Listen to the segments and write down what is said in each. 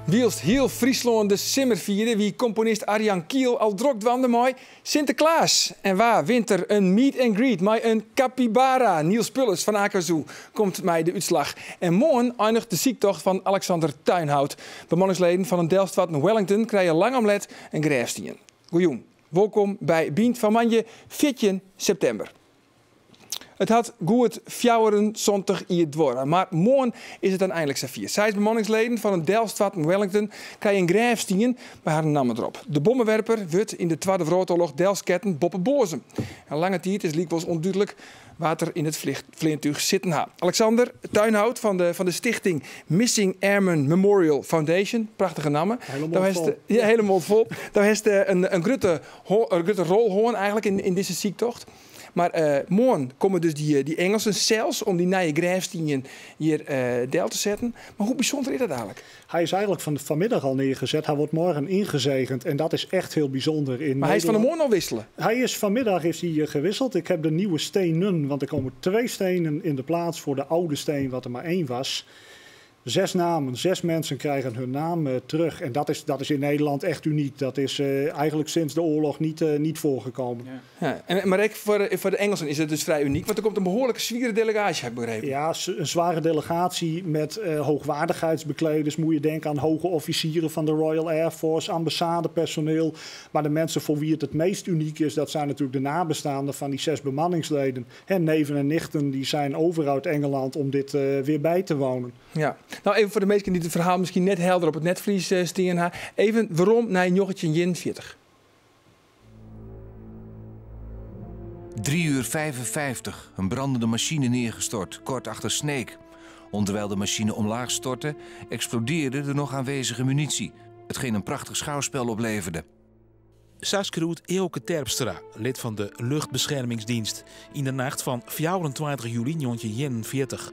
Wylst hiel Fryslân de simmer fierde, wie komponist Arjan Kiel al drok dwaande mei Sinteklaas. En wa wint der in meet and greet mei in capybara? Niels Pulles fan AquaZoo komt mei de útslach. En moarn einiget de syktocht fan Alexander Tuinhout. Bemanningsleden fan in delstoarten Wellington krije lang om let in grêfstien. Goejûn, wolkom by Bynt fan moandei 14 septimber. It hat goed 74 jier duorre, mar moarn is it dan einlik safier. Seis bemanningsleden fan in delstoarten Wellington krije in grêfstien mei harren namme derop. De bommewerper wurdt yn de Twadde Wrâldoarloch delsketten boppe Boazum. In lange tiid is lykwols ûndúdlik wa't der yn it fleantúch sitten ha. Alexander Tuinhout fan de, fan de stichting Missing Airmen Memorial Foundation, prachtige namme. Hiele fol. Ja, hiele mond fol. Do hast in grutte, in grutte rol hân eigentlik yn dizze syktocht. Mar moarn komme dus dy Ingelsen sels om dy nije grêfstien hjir del te setten. Mar hoe bysûnder is dat eigentlik? Hij is eigenlijk vanmiddag al neergezet. Hij wordt morgen ingezegend en dat is echt heel bijzonder. In Maar hy is fan 'e moarn al wissele? Hij is vanmiddag is hij gewisseld. Ik heb de nieuwe stenen, want er komen twee stenen in de plaats voor de oude steen, wat er maar één was. Zes namen, zes mensen krijgen hun naam terug. En dat is in Nederland echt uniek. Dat is eigenlijk sinds de oorlog niet voorgekomen. Ja. Ja, mar ek foar de Ingelsen is it dus frij unyk, want der komt in behoarlike swiere delegaasje, ha ik begrepen. Ja, een zware delegatie met hoogwaardigheidsbekleders. Moet je denken aan hoge officieren van de Royal Air Force, ambassadepersoneel. Maar de mensen voor wie het het meest uniek is, dat zijn natuurlijk de nabestaanden van die zes bemanningsleden. En neven en nichten die zijn over uit Engeland om dit weer bij te wonen. Ja. No, even foar de minsken dy't it ferhaal miskien net helder op it netvlies stean ha. Even werom nei 1941. 3 uur 55, een brandende machine neergestort, kort achter Sneek. Onderwijl de machine omlaag stortte, explodeerde de nog aanwezige munitie, hetgeen een prachtig schouwspel opleverde. Sa skriuwt Eelke Terpstra, lid fan de Luchtbeschermingsdienst, yn de nacht fan 24 july 1941.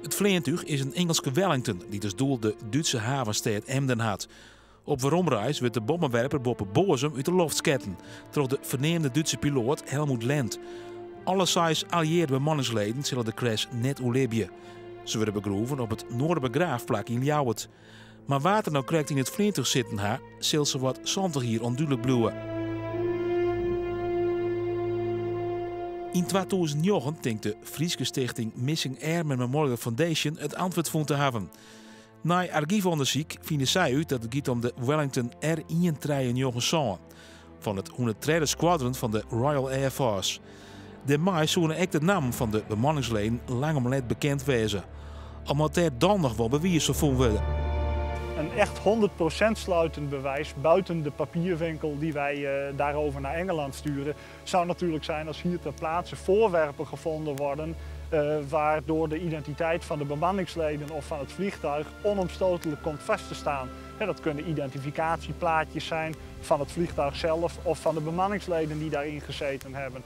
It fleantúch is in Ingelske Wellington dy't as doel de Dútske havenstêd Emden hat. Op weromreis wurdt de bommewerper boppe Boazum út de loft sketten troch de ferneamde Dútske piloat Helmut Lent. Alle seis alliearde bemanningsleden sille de crash net oerlibje. Se wurde begroeven op it Noarderbegraafplak yn Ljouwert. Mar wa't der no krekt yn it fleantúch sitten ha, sil sawat 70 jier ûndúdlik bliuwe. Yn 2009 tinkt de Fryske stichting Missing Airmen Memorial Foundation it antwurd fûn te hawwen. Nei argyfûndersyk fine sy út dat it giet om de Wellington R1397 fan it 103e squadron fan de Royal Air Force. Dêrmei soene ek de nammen fan de bemanningsleden lang om let bekend wêze. Al moat dêr dan noch wol bewiis foar fûn wurde. Een echt 100% sluitend bewijs buiten de papierwinkel die wij daarover naar Engeland sturen, zou natuurlijk zijn als hier ter plaatse voorwerpen gevonden worden waardoor de identiteit van de bemanningsleden of van het vliegtuig onomstotelijk komt vast te staan. Dat kunnen identificatieplaatjes zijn van het vliegtuig zelf of van de bemanningsleden die daarin gezeten hebben.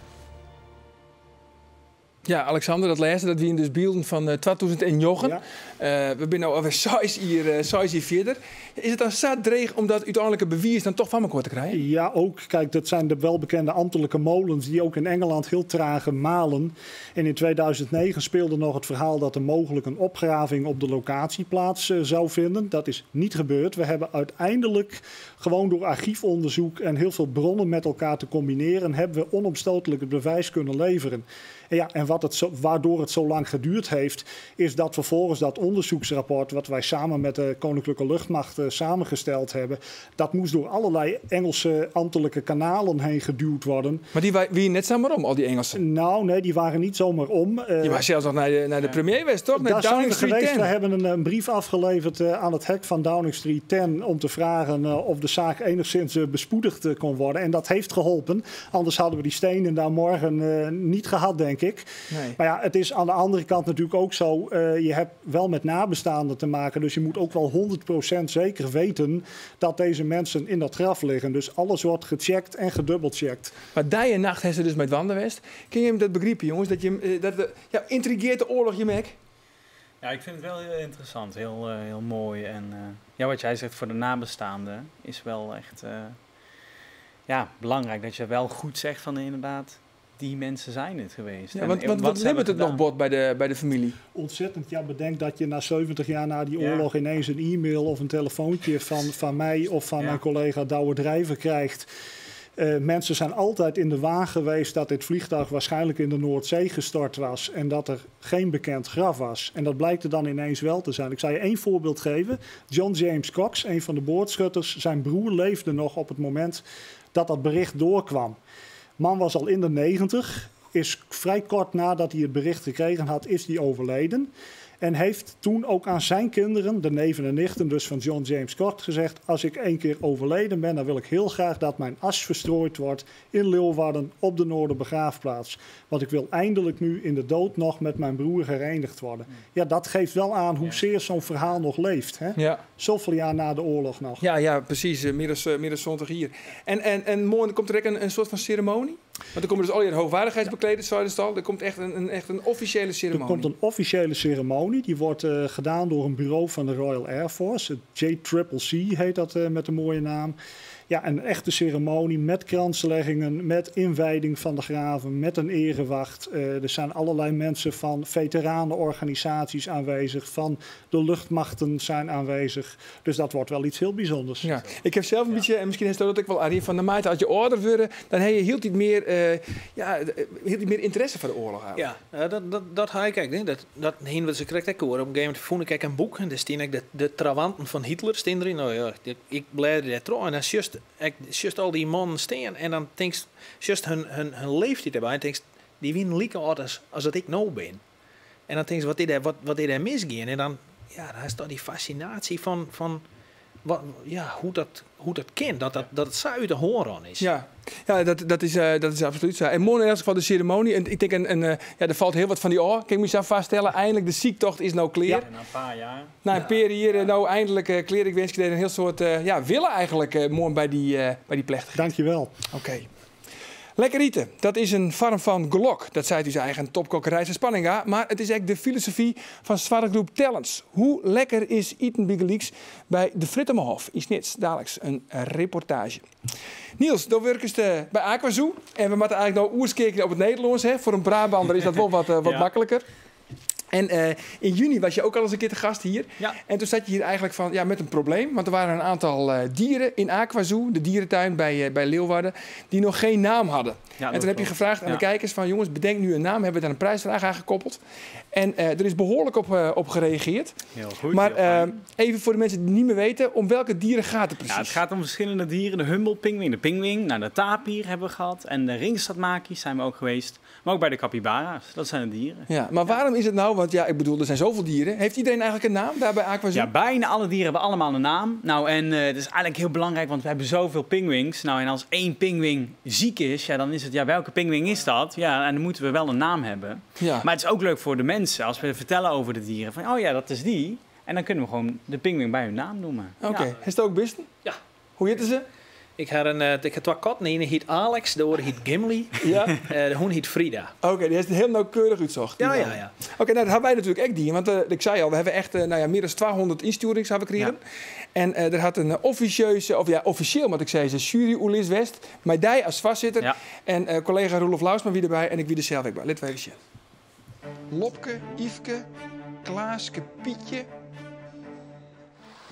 Ja, Alexander, dat lêste, dat wiene dus bylden fan 2009. We binne no alwer 6 jier fierder. Is it dan sa dreech om dat úteinlike bewiis dan toch foar elkoar te krijen? Ja, ook. Kijk, dat zijn de welbekende ambtelijke molens die ook in Engeland heel traag malen. En in 2009 speelde nog het verhaal dat er mogelijk een opgraving op de locatie plaats zou vinden. Dat is niet gebeurd. We hebben uiteindelijk gewoon door archiefonderzoek en heel veel bronnen met elkaar te combineren, hebben we onomstotelijk het bewijs kunnen leveren. En ja, en waardoor het zo lang geduurd heeft, is dat vervolgens dat onderzoeksrapport, wat wij samen met de Koninklijke Luchtmacht samengesteld hebben, dat moest door allerlei Engelse ambtelijke kanalen heen geduwd worden. Mar dy wiene net samar om, al dy Engelsen? Nou, nee, die waren niet zomaar om. Dy wiene sels noch nei de premier west, toch? Daar zijn we geweest. We hebben een brief afgeleverd aan het hek van Downing Street 10 om te vragen of de zaak enigszins bespoedigd kon worden. En dat heeft geholpen. Anders hadden we die stenen daar morgen niet gehad, denk ik. Nee. Maar ja, het is aan de andere kant natuurlijk ook zo. Je hebt wel met nabestaanden te maken. Dus je moet ook wel 100% zeker weten dat deze mensen in dat graf liggen. Dus alles wordt gecheckt en gedubbelcheckt. Mar dei en nacht ha se dus mei dwaande west. Kinne jim dat begripe, jonges? Dat je, dat, ja, yntrigearret de oarloch jim ek? Ja, ik vind het wel heel interessant, heel mooi. En ja, wat jij zegt voor de nabestaanden is wel echt. Ja, belangrijk dat je wel goed zegt van inderdaad, die mensen zijn het geweest. Ja, want, want wat libbet it noch bot by de famylje? Ontzettend. Ja, bedenk dat je na 70 jaar na die oorlog ineens een e-mail of een telefoontje van mij of van mijn collega Douwe Drijver krijgt. Mensen zijn altijd in de waan geweest dat dit vliegtuig waarschijnlijk in de Noordzee gestort was en dat er geen bekend graf was. En dat blijkt er dan ineens wel te zijn. Ik zal je één voorbeeld geven. John James Cox, een van de boordschutters, zijn broer leefde nog op het moment dat dat bericht doorkwam. Man was al in de 90, is vrij kort nadat hij het bericht gekregen had, is hij overleden. En heeft toen ook aan zijn kinderen, de neven en nichten dus van John James Cox, gezegd: als ik één keer overleden ben, dan wil ik heel graag dat mijn as verstrooid wordt in Leeuwarden op de Noorderbegraafplaats. Want ik wil eindelijk nu in de dood nog met mijn broer herenigd worden. Ja, dat geeft wel aan hoezeer zo'n verhaal nog leeft. Hè? Zoveel jaar na de oorlog nog. Ja, precies. Meer dan 70 hier. En morgen komt er ook een soort van ceremonie? Want er komen dus al je hoogwaardigheidsbekleders, zei het al. Er komt echt een officiële Er ceremonie. komt een officiële ceremonie. Die wordt gedaan door een bureau van de Royal Air Force. Het JCCC heet dat met een mooie naam. Ja, een echte ceremonie met kransleggingen, met inwijding van de graven, met een erewacht. Er zijn allerlei mensen van veteranenorganisaties aanwezig, van de luchtmachten zijn aanwezig. Dus dat wordt wel iets heel bijzonders. Ja, ik heb zelf een beetje, en misschien is dat ook wel Arie, van naarmate als je ouder wordt, dan heb je heel iets meer, ja, heel iets meer interesse voor de oorlog eigenlijk. Ja, dat ha ik ek. Hè. Dat heen wat ze krekt ek hoor. Op een gegeven moment fûn ik ek in boek en dêr stean ek de trawanten fan Hitler stean deryn. No ja, ik blêderde dêr troch en dan sjochst, ek, sjochst al dy mannen stean en dan tinkst, sjochst hun leeftiid derby en tinkst, dy wiene like âld as dat ik no bin. En dan tinkst, wat is dêr misgien? En dan, ja, dan is toch dy fascinaasje fan wat, ja, hoe dat kin, dat it sa út de hân rûn is. Ja, dat is absoluut sa. En moarn in elk gefal de seremoanje. En ik tink, ja, der falt hiel wat fan dy ôf. Kin ik my sa foarstelle. Einlik, de syktocht is no klear. Ja, na in pear jier. Nei in pear jier, no einlik klear. Ik winskje dy in hiel soad ja, wille eigentlik moarn by dy plechtichheid. Dankjewel. Oké. Lekker ite, dat is in foarm fan gelok. Dat seit ús eigen topkok Reis Spanninga. Mar it is ek de filosofy fan soarchgroep Tellens. Hoe lekker is iten bygelyks by de Frittemehof yn Snits? Daliks in reportaazje. Niels, do wurkest by AquaZoo. En we moatte eigentlik no oerskeakelje op it Nederlânsk. Hè? Foar in Brabanter is dat wol wat makliker. En in juni was je ook al eens een keer te gast hier. Ja. En toen zat je hier eigenlijk van, ja, met een probleem. Want er waren een aantal dieren in AquaZoo, de dierentuin bij Leeuwarden, die nog geen naam hadden. Ja, En dat toen heb je klopt. gevraagd aan de kijkers van, jongens, bedenk nu een naam. Hebben we daar een prijsvraag aan gekoppeld. En er is behoorlijk op gereageerd. Heel goed, Maar heel fijn. even voor de mensen die het niet meer weten, om welke dieren gaat het precies? Ja, het gaat om verschillende dieren. De Humboldt-pinguïn, de pinguïn, nou, de tapir hebben we gehad. En de ringstaartmaki's zijn we ook geweest. Maar ook bij de capybara's, dat zijn de dieren. Ja, maar waarom is het nou, want ja, ik bedoel, er zijn zoveel dieren. Heeft iedereen eigenlijk een naam daar bij AquaZoo? Ja, bijna alle dieren hebben allemaal een naam. Nou, en het is eigenlijk heel belangrijk, want we hebben zoveel pinguïns. Nou, en als één pinguïn ziek is, ja, dan is het, ja, welke pinguïn is dat? Ja, en dan moeten we wel een naam hebben. Maar het is ook leuk voor de mensen, als we vertellen over de dieren. Van, oh ja, dat is die. En dan kunnen we gewoon de pinguïn bij hun naam noemen. Oké, Ja. is het ook bisten? Ja. Hoe hjitte se? Ik ha twa katten. De iene hjit Alex, de oare hjit Gimli. De hûn hjit Frida. Oké, dy is hiel nauwkeurich útsocht. Ja, ja, ja. Oké, no, dat hawwe wy natuerlik ek dien. Want ik sei al, we hawwe echt no ja, mear dan 200 ynstjoerings hawwe we krigen. En der hat in offisjeuze, of ja, offisjeel moat ik sizze, jury-oerlis west. Mei dy as foarsitter. En kollega Roelof Lousma wie derby en ik wie der sels ek by. Litte we even sjen. Lopke, Yfke, Klaaske, Pietje.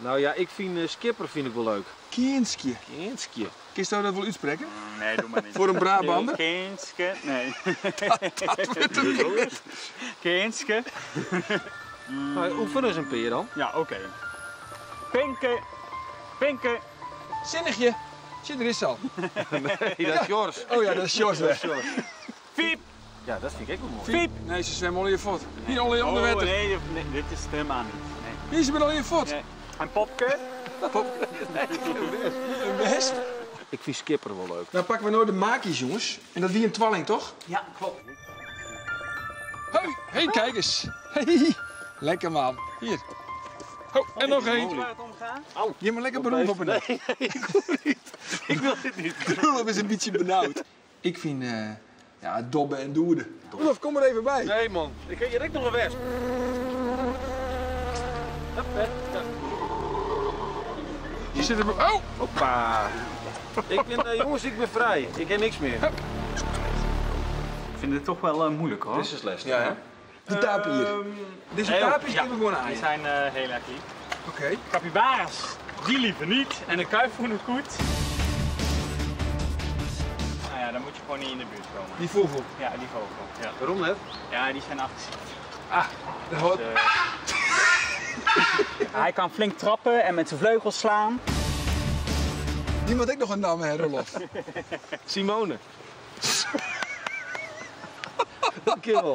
Nou ja, ik vind Skipper vind ik wel leuk. Kienskje. Kienskje. Kun je dat wel uitspreken? Nee, doe maar niet. Voor een Brabander? Kienske, nee. Dat wordt hem niet. Kienske. Nou, oefen eens een peer dan. Ja, oké. Pinke. Pinke. Zinnigje. Zit er is al. Nee, dat is Jors. Oh ja, dat is Jors. Dat is Jors. Fiep. Ja, dat vind ik ook wel mooi. Fiep. Nee, se swimme al yn je fuot. Hier al in onder Oh, wetter. nee, nee, dit is het helemaal niet. Nee. Hier ze al in je voet. Nee. En Popke? Popke. Een wesp. Ik vind Skipper wel leuk. Nou pakken we nu de maki's, jongens. En dat wie in twalling, toch? Ja, klopt. Hey, hey, kijk eens. Hey, lekker man. Hier. Oh, en nog één. Waar het om gaat? Au, je maar lekker beroep op een Nee, nee, ik wil niet. Ik wil dit niet. Roelof is een beetje benauwd. Ik vind, ja, dobben en doerde. Roelof, kom er even bij. Nee man, ik heb direct nog een wesp. Hup, hè. Ja. Je zit er... Oh! Hoppa. Ik ben, jongens, ik ben vrij. Ik heb niks meer. Ik vind het toch wel moeilijk hoor. Dit is les. Ja, hè? De tapier. Deze tapiers kunnen we gewoon aan. Die zijn heel erg lief. Oké. Capybaras, die liever niet. En de kuifhoenenkoet. Nou ja, daar moet je gewoon niet in de buurt komen. Die vogel? Ja, die vogel. Ja. Waarom net? Ja, die zijn agressief. Ah, dat hoort. Dus, hij kan flink trappen en met zijn vleugels slaan. Die moet ik nog een naam hebben, Rolof. Simone. Dankjewel.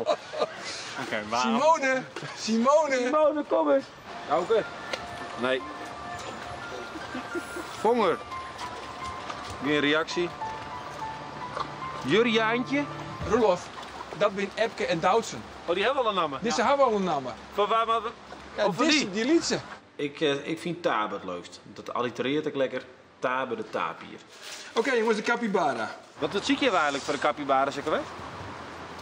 Oké, waarom? Simone! Simone! Simone, kom eens. Auke. Nee. Vonger. Geen reactie. Jurjaantje. Rolof, dat zijn Epke en Doutsen. Oh, die hebben al een naam. Deze hebben al een naam. Van waar maar... Ja, oh, van deze, die? die liet ze. Ik vind Tabe het leukst. Dat allitereert ik lekker. Tabe de tapier. Oké, jongens, de capybara. Wat zie je eigenlijk voor de capybara, zeg maar?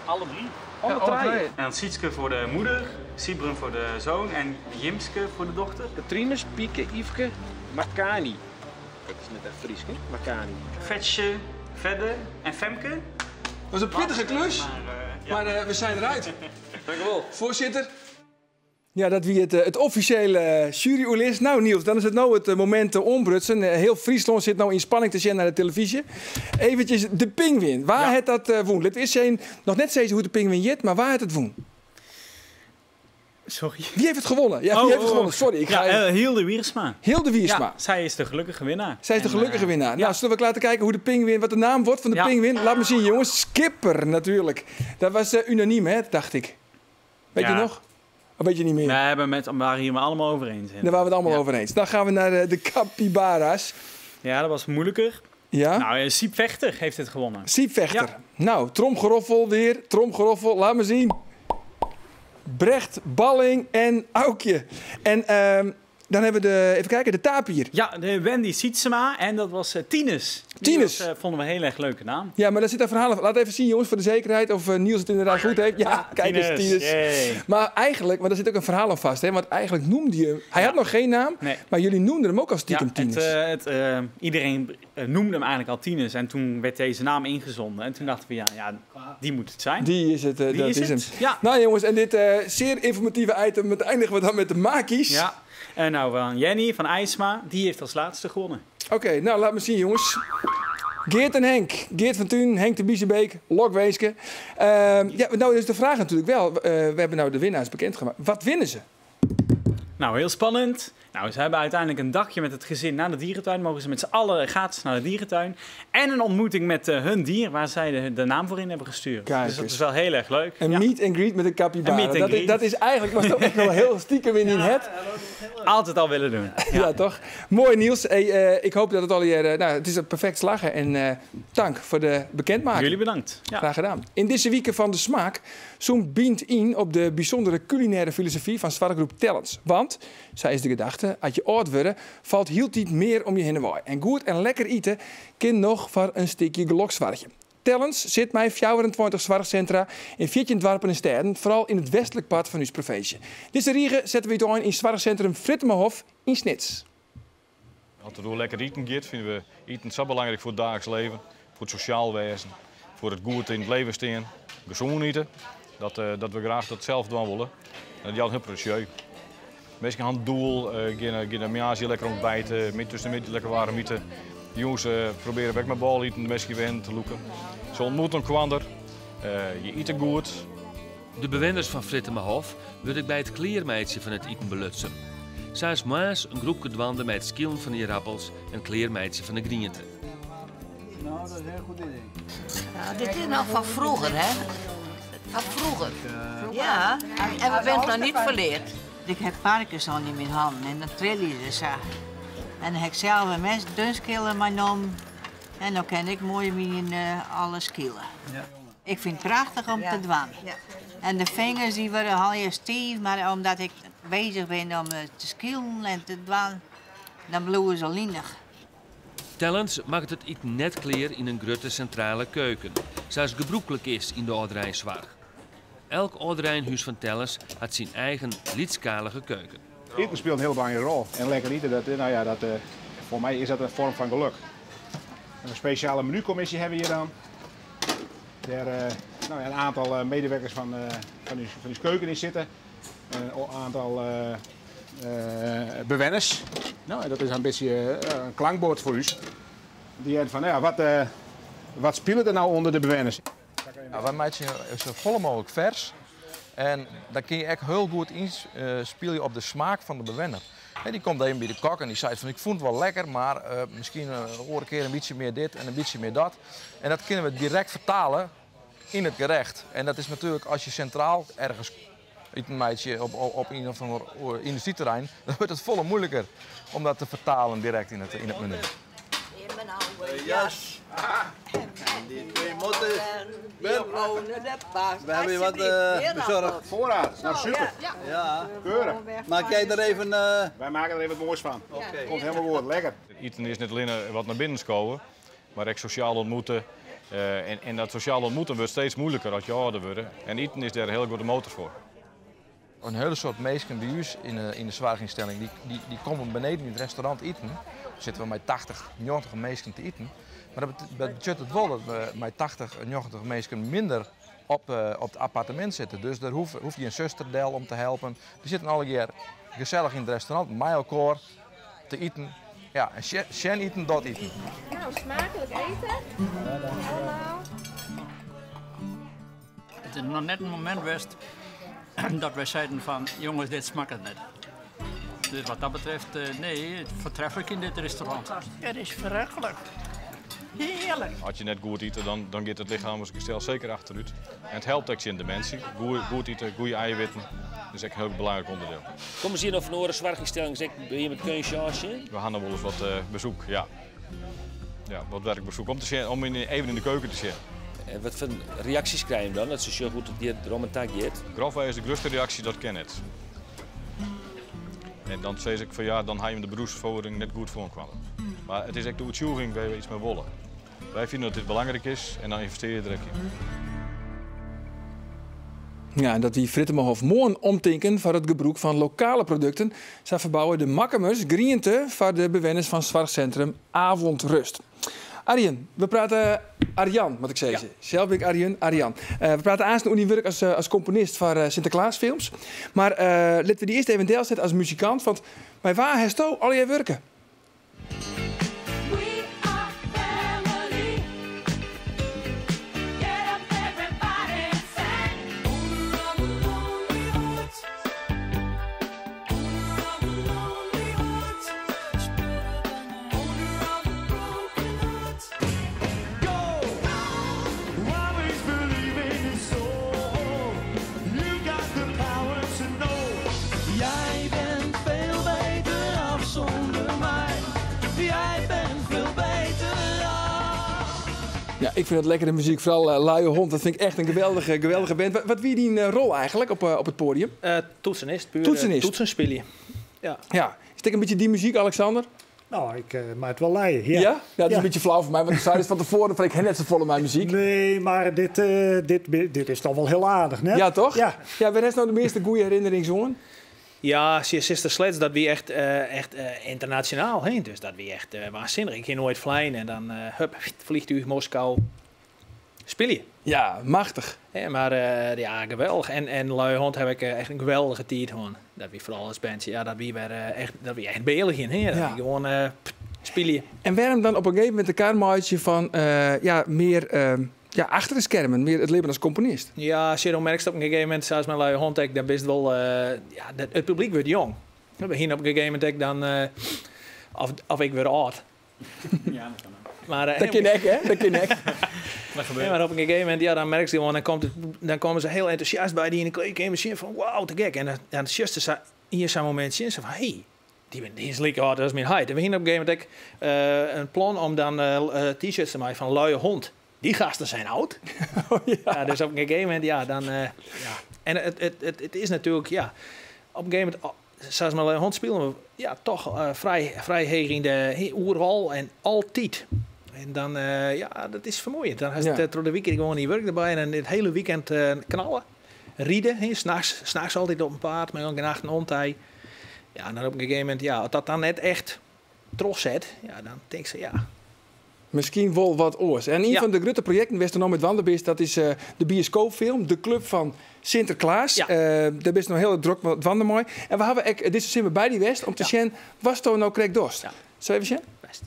Alle drie. Alle Ja, alle drie. drie. En dan Sietske voor de moeder, Sibren voor de zoon en Jimske voor de dochter. Katrines, Pieke, Yveske, Makani. Dat is net echt Fries, hè? Makani. Vetje, Vedde en Femke. Dat was een pittige klus, Maar, ja. maar we zijn eruit. Dank u wel. Voorzitter. Ja, dat wie het officiële jury-oerlis. Nou Niels, dan is het nou het moment te ombrutsen. Heel Friesland zit nou in spanning te zien naar de televisie. Eventjes de pinguïn. Waar het dat woen? Het is zijn, nog net steeds hoe de pinguïn jit, maar waar het het woen? Sorry. Wie heeft het gewonnen? Ja, wie heeft het gewonnen? Sorry, ik ga Ja, even- Hilde Wiersma. Hilde Wiersma. Ja, zij is de gelukkige winnaar. Zij is de En, gelukkige winnaar. Nou, zullen we laten kijken hoe de pinguïn, wat de naam wordt van de pinguïn? Laat me zien, jongens. Skipper natuurlijk. Dat was unaniem, hè, dacht ik. Weet je nog? Of weet je niet meer? Wij waren hier maar allemaal over eens. Daar waren we het allemaal over eens. Dan gaan we naar de capybara's. Ja, dat was moeilijker. Ja? Nou, Siep Vechter heeft het gewonnen. Siep Vechter. Ja. Nou, tromgeroffel weer. Tromgeroffel, laat me zien. Brecht, Balling en Aukje. En dan hebben we de, even kijken, de tapier. Ja, de Wendy Sietsema en dat was Tinus. Die Tinus. was, vonden we een heel erg leuke naam. Ja, maar daar zit een verhaal van. Laat even zien, jongens, voor de zekerheid of Niels het inderdaad goed heeft. Ja, kijk eens, Tinus. Tinus. Yay. Maar eigenlijk, maar daar zit ook een verhaal aan vast, hè? Want eigenlijk noemde je hem. Hij had nog geen naam, Nee. maar jullie noemden hem ook al stiekem Ja, Tinus. Iedereen noemde hem eigenlijk al Tinus en toen werd deze naam ingezonden. En toen dachten we, ja, die moet het zijn. Die is het, Die dat is is het. hem. Ja. Nou jongens, en dit zeer informatieve item, het eindigen we dan met de makies. Ja. En nou, van Jenny van IJsma, die heeft als laatste gewonnen. Oké, nou laat me zien jongens. Geert en Henk. Geert van Thun, Henk de Biezenbeek, Lokweeske. Ja, nou is de vraag natuurlijk wel. We hebben nou de winnaars bekendgemaakt. Wat winnen ze? Nou, heel spannend. Nou, ze hebben uiteindelijk een dagje met het gezin naar de dierentuin. Mogen ze met z'n allen gratis naar de dierentuin. En een ontmoeting met hun dier, waar zij de naam voor in hebben gestuurd. Kijk dus dat eens. is wel heel erg leuk. Een meet and greet met een capybara. Een meet and greet. Dat is eigenlijk, was toch echt wel heel stiekem in het. Altijd al willen doen. Ja, toch? Mooi Niels. Hey, ik hoop dat het al hier... nou, het is een perfect slagen. En dank voor de bekendmaking. Jullie bedankt. Ja. Graag gedaan. In deze weken van de smaak zoomt Bient in op de bijzondere culinaire filosofie van Zwartgroep Tellens. Want, zij is de gedachte, als je oud wordt, valt heel niet meer om je heen waai. En goed en lekker eten kan nog voor een stukje gelokzwartje. Tellens zit mij 24 zwartcentra in 14 dorpen en steden, vooral in het westelijk part van uw provincie. Deze riegen zetten we het in zwartcentrum Frittemehof in Snits. Als het door lekker eten gaat, vinden we eten zo belangrijk voor het dagelijks leven, voor het sociaal wezen, voor het goed in het leven staan, gezond eten, dat we graag dat zelf doen willen. En dat is heel precieus. Mensen gaan doel, gaan de lekker ontbijten, met tussen de middag lekker warm eten. De jongens proberen weg met bal eten, de mensen weer te loeken. Ze ontmoeten elkaar, je eet goed. De bewoners van Frittemehof word ik bij het kleermeidje van het eten belutsen. Zij is maas een groepje dwanden met het schillen van de rappels en kleermeidje van de grienten. Nou, dat is een heel goed idee. Nou, dit is nog van vroeger, hè? Van vroeger. Ja, en we zijn het nog niet verleerd. Ik heb Parkinson in mijn handen en dan trillen ze zo. En dan heb ik zelf een mes dunskillen mijn en dan kan ik mooi mijn alles killen. Ja. Ik vind het prachtig om te dwan. Ja. En de vingers die worden al eerst stief, maar omdat ik bezig ben om te skillen en te dwan, dan bloeien ze linig. Tellens maakt het eten net kleer in een grote centrale keuken, zoals gebruikelijk is in de Ouderijnzwaag. Elk Ouderijnhuis van Tellens had zijn eigen lietskalige keuken. Eten speelt een heel belangrijke rol. En lekker eten, voor mij is dat een vorm van geluk. Een speciale menucommissie hebben we hier dan. Daar nou ja, een aantal medewerkers van uw keuken in zitten. Een aantal bewoners. Nou, en dat is een beetje een klankbord voor u. Die hebben van, ja, wat speelt er nou onder de bewoners? Nou, wij maken zo volle mogelijk vers. En dan kun je echt heel goed inspelen op de smaak van de bewoner. En die komt even bij de kok en die zei van ik vond het wel lekker, maar misschien een keer een beetje meer dit en een beetje meer dat. En dat kunnen we direct vertalen in het gerecht. En dat is natuurlijk als je centraal ergens een meisje op een of ander industrieterrein, dan wordt het volle moeilijker om dat te vertalen direct in het menu. In mijn oude jas. En die twee motten. We We hebben je wat bezorgd. Voorraad, nou super. Ja. Ja. Keurig. Maak jij er even... Wij maken er even wat moois van. Oké. Komt helemaal goed, lekker. Eten is niet alleen wat naar binnen schoven, maar ook sociaal ontmoeten. En dat sociaal ontmoeten wordt steeds moeilijker als je ouder wordt. En eten is daar een heel goede motor voor. Een hele soort mensen bij ons in de zorginstelling, die komen beneden in het restaurant eten. Dan zitten we met 80, 90 mensen te eten. Maar dat betekent het wel dat we met 80, 90 mensen minder op het appartement zitten. Dus daar hoeft je een zusterdel om te helpen. Die zitten alle keer gezellig in het restaurant, met elkaar te eten. Ja, en sjen eten, dat eten. Nou, smakelijk eten. Allemaal. Het is nog net een moment geweest dat wij zeiden van, jongens, dit smaakt het net. Dus wat dat betreft, nee, het voortreffelijk in dit restaurant. Het is verrukkelijk. Heerlijk. Als je net goed eet, dan gaat het lichaam als gestel zeker achteruit. En het helpt ook in dementie. Goed eten, goede eiwitten. Dat is echt een heel belangrijk onderdeel. Komen ze hier nog van oren zorginstelling, zeg, ben je met kunstjasje? We gaan nog wel eens wat bezoek, ja. Ja, wat werkbezoek, om, te zien, om even in de keuken te zien. En wat voor reacties krijg je dan, dat ze zo goed op die romantak gaat? Grofweg is de grootste reactie, dat ken het. En dan zeg ik van ja, dan haal je de beroepsvoering net goed voor kwam. Maar het is echt de uitzoeking waar we iets mee willen. Wij vinden dat dit belangrijk is en dan investeer je er ook in. Ja, en dat die Frittemehof mooi omtinken voor het gebruik van lokale producten. Zij verbouwen de Makkumers groente voor de bewoners van Zwartcentrum Avondrust. Arjen, we praten Arjan, wat ik zei. Ja. Zelf ben ik Arjen, Arjan. We praten aanstaan over die werk als componist voor Sinterklaasfilms. Maar laten we die eerst even deel zetten als muzikant, want bij waar heeft u al je werken? Ja, ik vind het lekkere muziek, vooral Luie Hond. Dat vind ik echt een geweldige band. Wat wie die rol eigenlijk op het podium? Toetsenist, puur Toetsenist. Toetsen speel je. Ja. Ja. Is het een beetje die muziek, Alexander? Nou, ik maak het wel leien. Ja. Ja? Ja, dat is Ja. een beetje flauw voor mij, want ik zei het van tevoren van ik heb net zo vol in mijn muziek. Nee, maar dit is toch wel heel aardig, hè? Ja, toch? Ja. Ja, waar is nou de meeste goede herinnering, zoon? Ja, Sister Sledge, dat wie echt internationaal heen. Dus dat wie echt waanzinnig. Ik ging nooit vliegen en dan hup, vliegtuig Moskou. Speel je. Ja, machtig. Ja, maar ja, geweldig. En Luie Hond heb ik echt een geweldige tijd gehad. Dat wie vooral als bandje, ja, dat wie weer echt, dat wie echt België, hè. Dat Ja. wie gewoon speel je. En waarom dan op een gegeven moment de kaartmaatje van ja, meer ja, achter de schermen, meer het leven als componist? Ja, Shadow merkt op een gegeven moment, zoals mijn luie hond, ik, dat best wel, ja, dat, het publiek wordt jong. We beginnen op een gegeven moment ik dan, of ik word oud. Ja, dat kan ook. Maar Dat ken ik, hè? Dat ken ik. Dat gebeurt. Ja, maar op een gegeven moment, ja, dan merk je gewoon, dan komen ze heel enthousiast bij die in de kleedkamer zien van wauw, te gek. En dan zuster ze hier zo'n moment zien ze van hey, die is lekker hard als mijn heid. En we gingen op een gegeven moment ook een plan om dan t-shirts te maken van luie hond. Die gasten zijn oud. Oh, ja. Ja, dus op een gegeven moment, ja, dan, ja. En het is natuurlijk, ja, op een gegeven moment, oh, zoals mijn luie hond spelen we, ja, toch vrij heeg in de oerhal en altijd. En dan, ja, dat is vermoeiend. Dan is het, door de weekend gewoon die werk erbij en dan het hele weekend knallen. Rieden, hè, s'nachts altijd op een paard, maar ook een nacht een ontij. Ja, en dan op een gegeven moment, ja, als dat dan net echt terugzet, ja, dan denk ze, ja, Miskien wol wat oars. En ien fan de grutte projekten wêr'tst no mei dwaande bist, dat is de bioskoopfilm De Club van Sinterklaas. Dêr bist no hiel drok dwaande mei. En we hawwe ek dizze simmer by dy west om te sjen watsto no krekt dochst. Sille we even sjen? Bêst.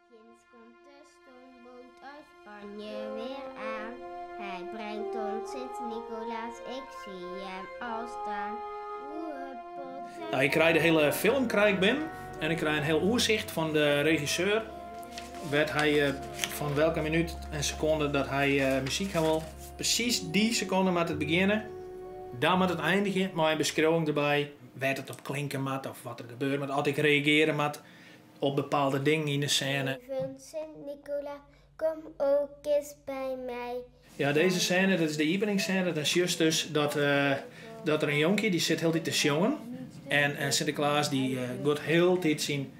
Ginds komt de stoomboot uit Spanje weer aan. Hij brengt ons Sint Nicolaas, ik zie hem al staan. Hoe huppelt zijn Nou, ik krij de hiele film krij ik binnen en ik krij in hiel oersicht fan de regisseur. Wêr't hy eh, fan welke minút en sekonde dat hy eh, muzyk ha wol. Presys dy sekonde moat it begjinne. Dan moat it eindigje mei in beskriuwing derby wêr't it op klinke moat of wat der gebeure moat. As ik reagearje moat op bepaalde dingen yn de sêne. Lieve Sint Nicolaas, kom ook eens by my. Ja, dizze sêne, dat is de iepeningssêne. Dan sjochst dus dat, eh, dat der in jonkje, dy sit hieltyd te sjongen. En eh, Sinteklaas dy eh, giet hieltyd syn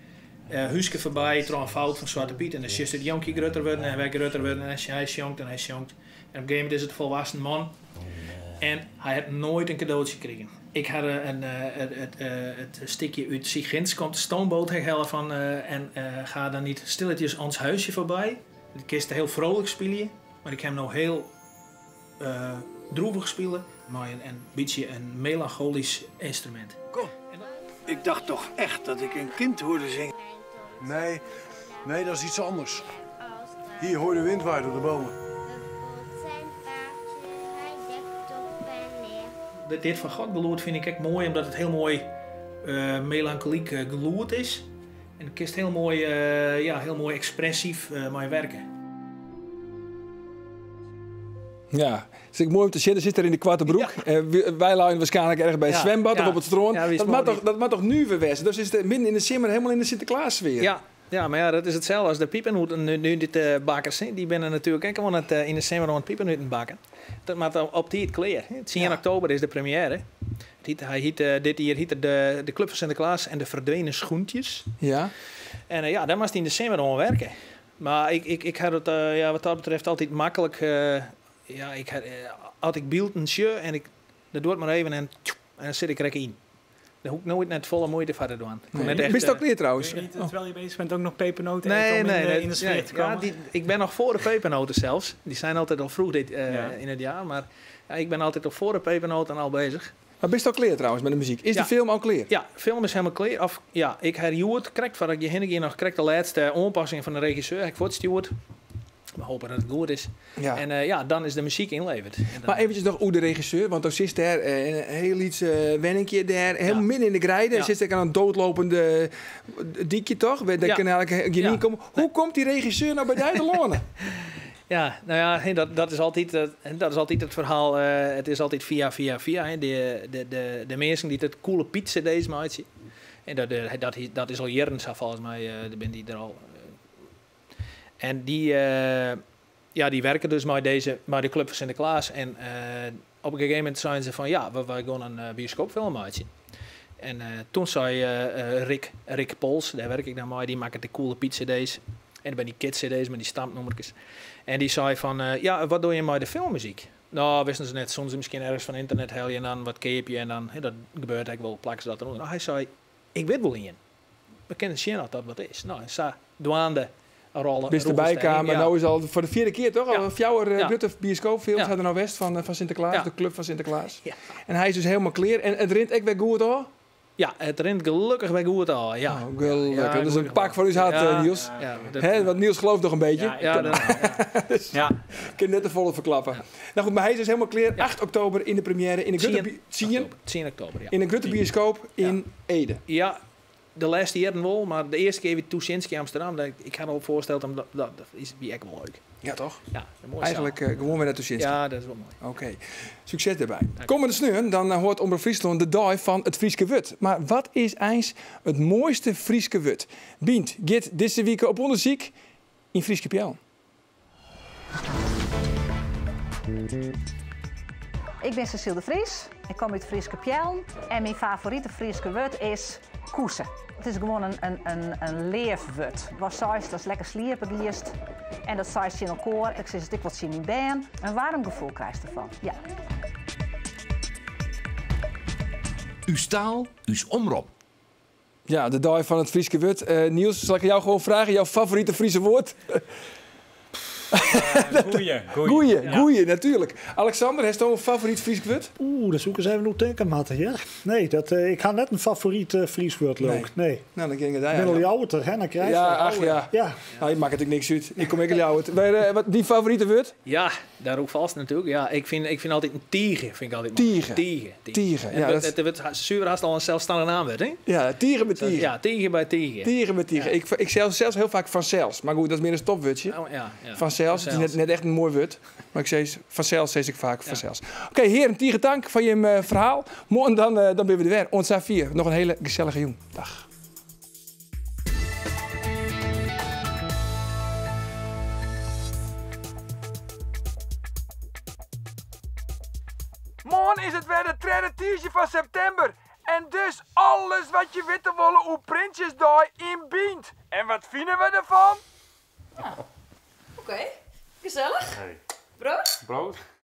eh, húske foarby troch in fout fan Swarte Pyt. En dan sjochst it jonkje grutter wurden en wer grutter wurden. En hy sjongt en hy sjongt. En op in gegeven momint is it in folwoeksen man. En hy hat noait in kadootsje krigen. Ik ha in, it, it stikje út Zie ginds komt de stoomboot helle fan en ga dan niet stilletjes ons huisje voorbij. Dat kinst hiel frolik spylje, mar ik ha him no hiel droevich spile mei in bytsje in melancholysk ynstrumint. Kom, ik dacht toch echt dat ik een kind hoorde zingen. Nee, nee, dat is iets anders. Hier hoor je de wind waaien door de bomen. Dit Van God gelûd fyn ik ek moai, omdat it hiel moai uh, melancholyk gelûd is. En kinst hiel moai, ja, hiel moai ekspressyf mei wurkje. Ja, it is moai om te sjen. Der sit er yn de koarte broek. Ja. Wy leine wierskynlik ergens by it swimbad of op it strân. Ja, dat moat dochs nuver wêze? Dus is it midden yn de simmer hielendal yn de Sinteklaas-sfear. Ja, ja, mar ja, dat is itselde as de pipernuten nu dit bakkers. Dy binne natuerlik ek oan it yn de simmer oan it pipernuten bakken. Dat moat op tiid klear. 10 oktober is de première. Hy hiet, dit jier hiet er de Club van Sinterklaas en de Verdwenen Schoentjes. En ja, dêr moatst yn de simmer oan wurkje. Mar ik, ik ha it ja, wat dat betreft altyd maklik. Ja, ik ha, as ik bylden sjoch en ik, dat duorret mar even en, en dan sit ik der ek yn. Dêr hoech ik noait net folle muoite foar te dwaan. Nee. Net echt, Bist al klear trouwens? Niet, terwijl je bezig bent ook nog pepernoten nee, eten om nee, in de sfeer nee, te komen? Ja, ik ben nog voor de pepernoten zelfs. Die zijn altijd al vroeg dit, in het jaar. Maar ja, ik ben altijd al voor de pepernoten al bezig. Mar bist al klear trouwens mei de muzyk? Is de film al klear? Ja, de film is hielendal klear. Of, ja, ik ha hjoed, krekt foardat ik hjirhinne gie, noch krekt de lêste oanpassing fan de regisseur ha ik fuortstjoerd. We hoopje dat it goed is. Ja. En ja, dan is de muzyk ynlevere. Mar eventsjes noch oer de regisseur, want do sitst dêr yn in hiel lyts wenninkje dêr, hielendal midden yn de greide. Ja. Sitst ek oan in doodlopende dykje, toch? Dêr ja. kin eigentlik gjin komme. Hoe komt dy regisseur no by dy telâne? Ja, no ja, dat is altyd it ferhaal. It is altyd fia, fia, fia. Hè. De minsken dy't it Coole Piet CD's meitsje. En dat is al jierren sa folgens my. Dêr binne dy der al. En dy, ja, dy wurke dus mei de Club van Sinterklaas. En op in gegeven momint seinen se fan ja, wy gean in bioskoopfilm meitsjen. En doe sei Rick, Rick Pols, dêr wurk ik dan mei, dy makket de Coole Piet CD's. En by dy Kids CD's mei dy stampnûmerkes. En dy sei fan, ja, wat dogge je mei de filmmuzyk? No, wisten se net. Soene se miskien ergens fan ynternet helje en dan wat keapje en dan, dat gebeurt ek wol, plakke se dat derûnder. No, hy sei, ik wit wol ien. We kinne sjen oft dat wat is. No, en sa dwaande rôle. Bist derby kaam en no is al foar de fjirde kear, toch? Al fjouwer grutte bioskoopfilms ha der no west fan Sinteklaas, de Club fan Sinterklaas. En hy is dus hielendal klear en it rint ek wer goed ôf? Ja, it rint gelokkich wer goed ôf, ja. Oh, gelokkich. Dat is in pak foar ús hert, Niels. Ja, dat, Hè, want Niels gelooft noch in bytsje. Ja, dat, Dus ik kin net te folle ferklappe. No goed, mar hy is dus hielendal klear. 8 oktober yn de première yn de grutte 10 10 oktober, ja. Yn de grutte bioskoop yn Ede. Ja, de lêste jierren wol, mar de earste kear wie Tuschinski Amsterdam. Ik ha al foarsteld om dat is wie ek wol leuk. Ja, toch? Ja, in moaie Eigentlik saal. gewoan wer nei Tuschinski. Ja, dat is wol moai. Oké, sukses dêrby. Kommende sneon dan hâldt Omrop Fryslân de dei fan it Fryske wurd. Mar wat is eins it moaiste Fryske wurd? Bynt giet dizze wike op ûndersyk yn Fryske Peallen. Ik bin Cecile de Vries, ik kom út Fryske Peallen en myn favorite Fryske wurd is koese. It is gewoan in leaf wurd. Wat seist ast lekker sliepen giest en dat seist tsjin elkoar. Ik sis it ek wol tsjin myn bern. In waarm gefoel krijst derfan, ja. Us taal, ús omrop. Ja, de dei fan it Fryske wurd. Eh, Niels, sil ik jou gewoan freegje, jo favorite Fryske wurd? Goeie. Goeie, goeie, natuerlik. Alexander, hasto in favoryt Frysk wurd? Oeh, dêr soe ik ris even oer tinke moatte, ja. Nee, dat, ik ha net in favoryt Frysk wurd, leau ik. Nee. Nou, dan gean ik Ik bin al Ljouwerter, hè, dan krijg je Ja, dat. ach ja. Ja. Nou, je makket ek niks út. Ik kom ek út Ljouwert. Wat, dyn favorite wurd? Ja, daar ook vast natuurlijk. Ja, ik vind altijd een tige. Vind ik altijd mooi. Tige. Tige. Tige, Het ja, wordt, dat- het wordt zuiver haast al een zelfstandig naamwoord, hè? Ja, tige met tige. Ja, tige bij tige. Tige met tige. Ik zelf heel vaak fansels. Maar goed, dat is meer een stopwurdje. Oh, ja. Fansels, het is net echt een moai wurd. Mar ik sis, fansels sis ik faak, fansels. Oké, hearen, tige tank foar jim ferhaal. Moarn dan binne we der wer. Oant safier. Noch in hiele gesellige jûn. Dei. Moarn is it wer de tredde tiisdei fan septimber. En dus alles wat je witte wolle oer Prinsjesdei yn Bynt. En wat fine we derfan? Oké, gesellich. Brood? Brood.